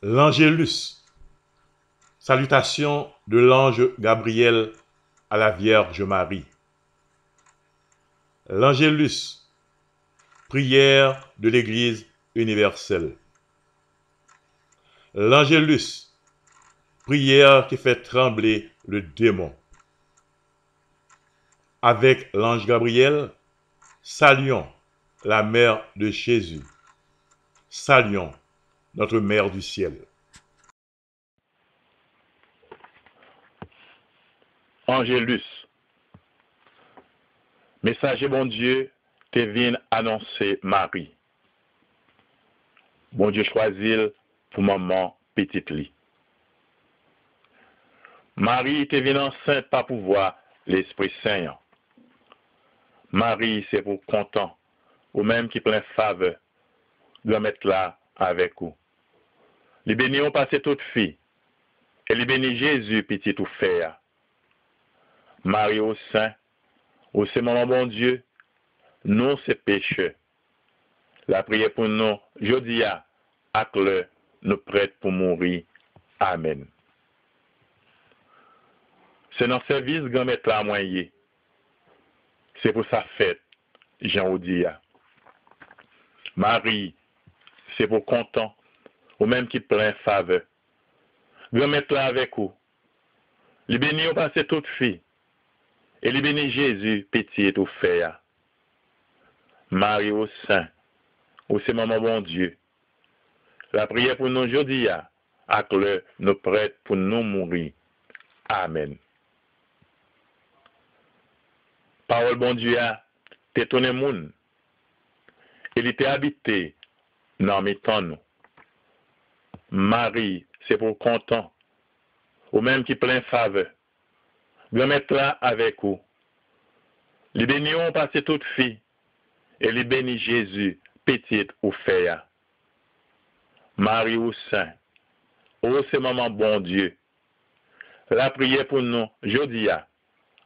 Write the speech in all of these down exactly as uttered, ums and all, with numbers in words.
L'Angelus. Salutation de l'ange Gabriel à la Vierge Marie. L'Angelus, prière de l'Église universelle. L'Angelus, prière qui fait trembler le démon. Avec l'ange Gabriel, saluons la mère de Jésus. Saluons notre mère du ciel. Angelus. Mesaje Bondye te vin anonse Mari. Bondye chwazi l pou manman pitit li. Mari te vin ansent pa pouvwa Lespri Sen an. Mari, se pou kontan, ou menm ki plen favè, Granmèt la avèk ou. Li beni w pase tout fi, e li beni Jezi, pitit ou fè a. Mari, ou sen, ou se manman Bondye, nou se pechè. Lapriyè pou nou jodi a ak lè nou prèt pou mouri. Amèn. Se nan sèvis Granmèt la mwen ye. Se pou sa fèt, jan ou di a. Mari, se pou kontan, ou menm ki plen favè. Granmèt la avèk ou. Li beni w pase tout fi, e li beni Jezi, pitit ou fè a. Mari, ou sen, ou se manman Bondye. Lapriyè pou nou jodi a, ak lè nou prèt pou nou mouri. Amèn. Pawòl Bondye a te tounen moun, e li te abite nan mitan nou. Mari, se pou kontan, ou menm ki plen favè. Granmèt la avèk ou. Li beni w pase tout fi, e li beni Jezi, pitit ou fè a. Mari, ou sen, ou se manman Bondye. Lapriyè pou nou jodi a,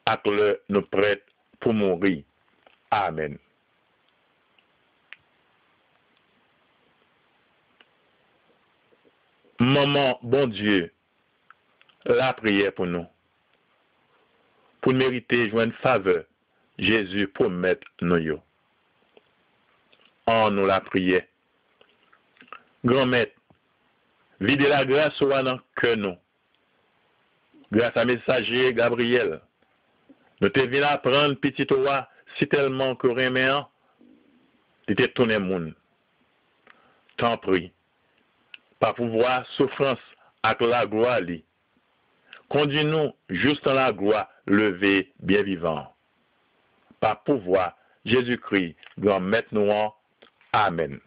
ak lè nou prèt pou mouri. Amèn. Manman Bondye, lapriyè pou nou, pou n merite jwenn favè Jezi pwomèt nou yo. An nou lapriyè. Granmèt, Vide lagras ou a nan kè nou. Gras a mesaje Gabriyèl, nou te vin aprann Pitit ou a sitèlman ke w renmen an, li te tounen moun. Tanpri, pa pouvwa soufrans ak laglwa li, kondui nou jous nan laglwa leve byen vivan an. Pa pouvwa Jezikri, Granmèt nou an. Amèn.